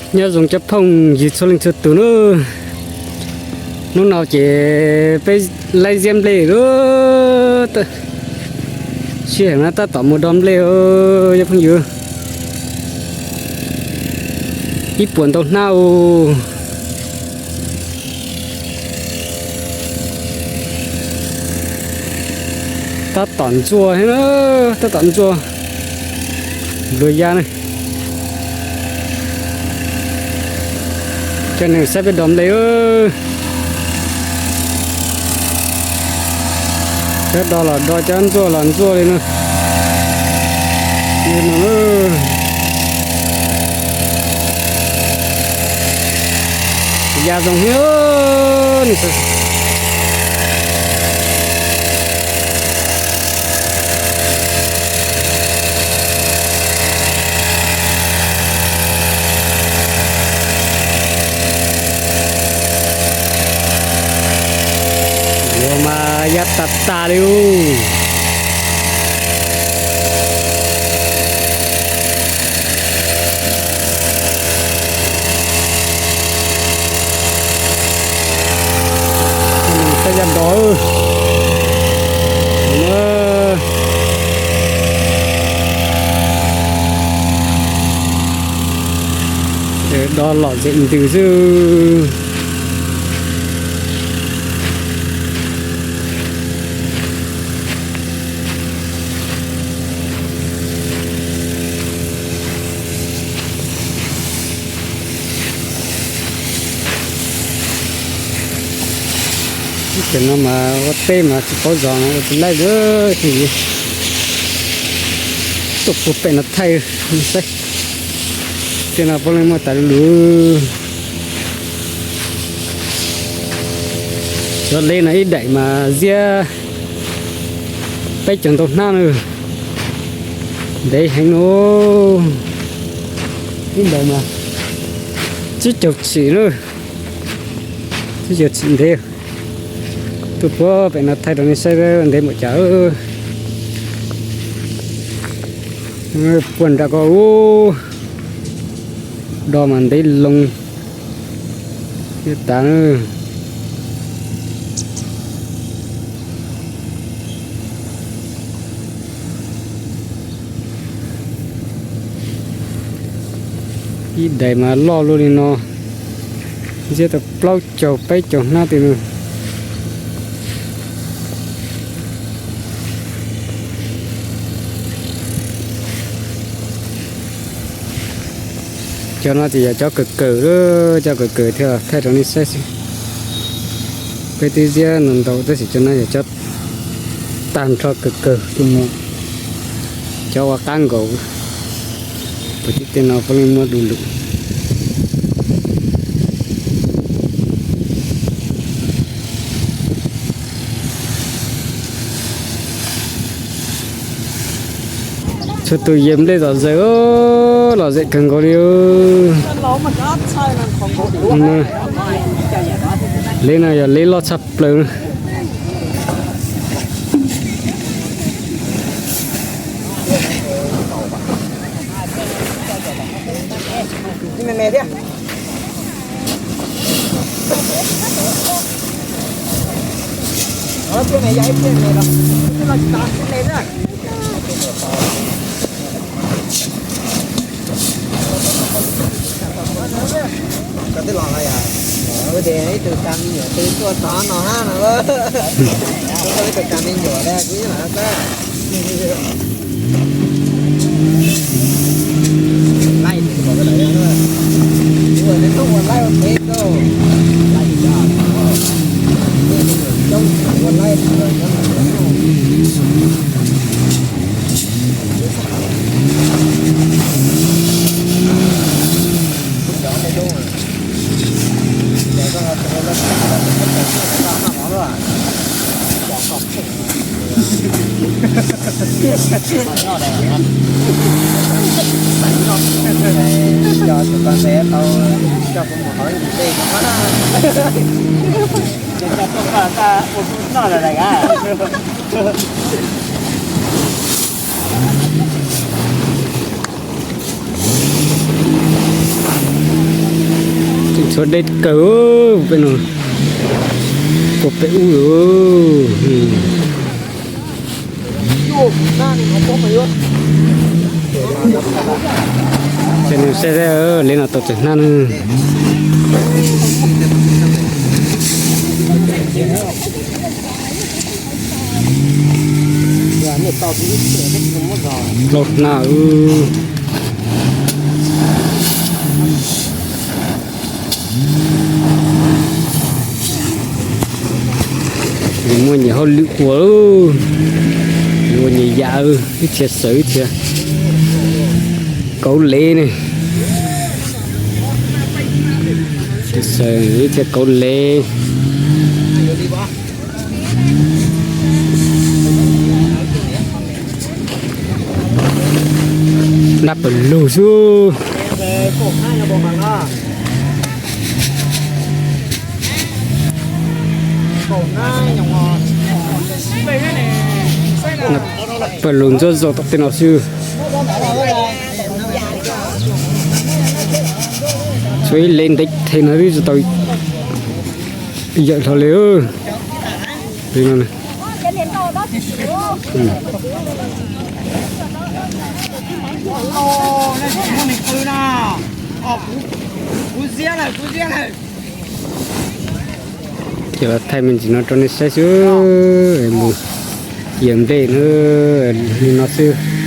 Nyob zoo cov phooj ywg txhua leej txhua tus nawb. Hnub no ces peb laib ziab nplej lawm. Sij hawm no tab tom mus do nplej os cov phooj ywg. Ib puas ntau hnab os. Tab tom ntxuaj, tab tom ntxuaj nplua yab ne. Cov neeg saib peb do nplej. Cov do los do, cov ntxuaj los ntxuaj li no. Ya zoo heev. Yuav mas ya tas tas li. Peb ya do, do lom zem ntws xwb. Tam no mas ua teb mas tsis paub zog no ua tsis laij li. Tuaj puag pem no thaij saib. Tej no puav leej muaj tas lu lug. Cov le no ib daim mas ziab peb caug ntau hnab na. Ntev heev no. Ib daim mas tsib caug tshim na. Tsib caug tshim ntev. Tuaj puag pem no thaij rau nej saib ntev npaum cas. Puag nram ko ub, do mas ntev loo. Ib tas na. Ib daim mas loj luaj li no, ziab tau plaub caug peb caug hnab tej no. Cov no ces yog cov kawg kawg, cov kawg kawg thiaj thaij rau nej saib xwb. Peb twb ziab ntau ntau tab sis cov no yog cov tag nrho kawg kawg tus no, cov ua qab nkaus. Puag tim tej no puav leej muaj du lug. Txhua tus yawm nplej zom zaws, lom zem kawg nkaus li. Le no yog le loj tshaj plaws. Koj twb los los yog, ua tias ib tug kas me nyuam twg tuaj tod no hab no, ib tug kas me nyuam li kuv lam xab. Laij, ua neb thooj ua laij ua peb koj, laij, coob ua laij. Cov tus pas ntes tau coj kuv mus hauv ib ntsis dej no na. Ces coj tuaj koj ua kuv noj lawm daim gab. Txhua deb kawg, peb no tua peb ub. Ces nws saib li no tau tseem hnab na. Plaub hnab. Nws muaj nyias hauj lwm ua, nws ua nyias yam, ib txhia xaws ib txhia kauv lev ne. Xaws ib txhia kauv lev. Nab pawg lug xwb. Pawg lug ntsuab zog tom tej no xwb. Tshuav ib lev ntev them no twb tsis tau yawm hlo li. Ces los thaij me ntsis no rau nej saib xwb, mus yawm nplej no xwb.